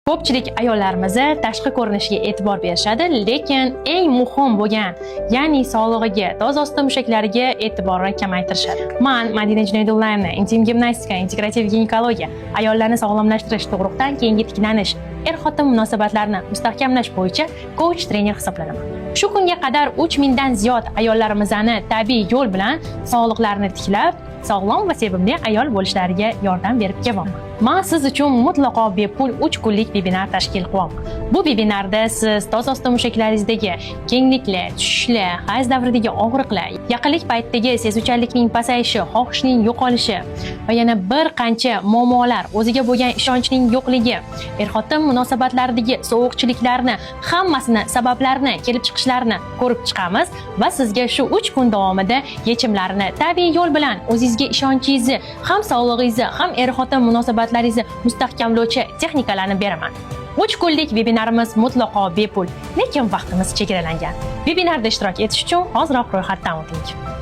Ko'pchilik ayollarimiz tashqi ko'rinishiga e'tibor berishadi, lekin eng muhim bo'lgan, ya'ni sog'lig'iga, toz osti mushaklariga e'tiborni kamaytirishadi. Man Madina Junaydullayevna, intim gimnastika, integrativ ginekologiya, ayollarni sog'lomlashtirish, tug'ruqdan keyingi tiklanish, er-xotin munosabatlarini mustahkamlash bo'yicha coach trener hisoblanaman. Shu kunga qadar 3000 dan ziyod ayollarimizni tabiiy yo'l bilan sog'liqlarini tiklab, sog'lom va sevimli ayol bo'lishlariga yordam berib kelyapman. Man siz uchun mutlaqo bepul 3 kunlik vebinar tashkil qilyapman. Bu vebinarda siz toz osti mushaklaringizdagi kengliklar, tushishlar, hayz davridagi og'riqlar, yaqinlik paytidagi sezuvchanlikning pasayishi, xohishning yo'qolishi va yana bir qancha muammolar, o'ziga bo'lgan ishonchning yo'qligi, er-xotin munosabatlaridagi sovuqchiliklarni hammasini sabablarini, kelib chiqishlarini ko'rib chiqamiz va sizga shu 3 kun davomida yechimlarini tabiiy yo'l bilan o'zingizga ishonchingizni, ham sog'lig'ingizni, ham er-xotin munosabatlaringizni mustahkamlovchi texnikalarni beraman. 3 kunlik vebinarimiz mutlaqo bepul, lekin vaqtimiz chegaralangan. Vebinarda ishtirok etish uchun hoziroq ro'yxatdan o'ting.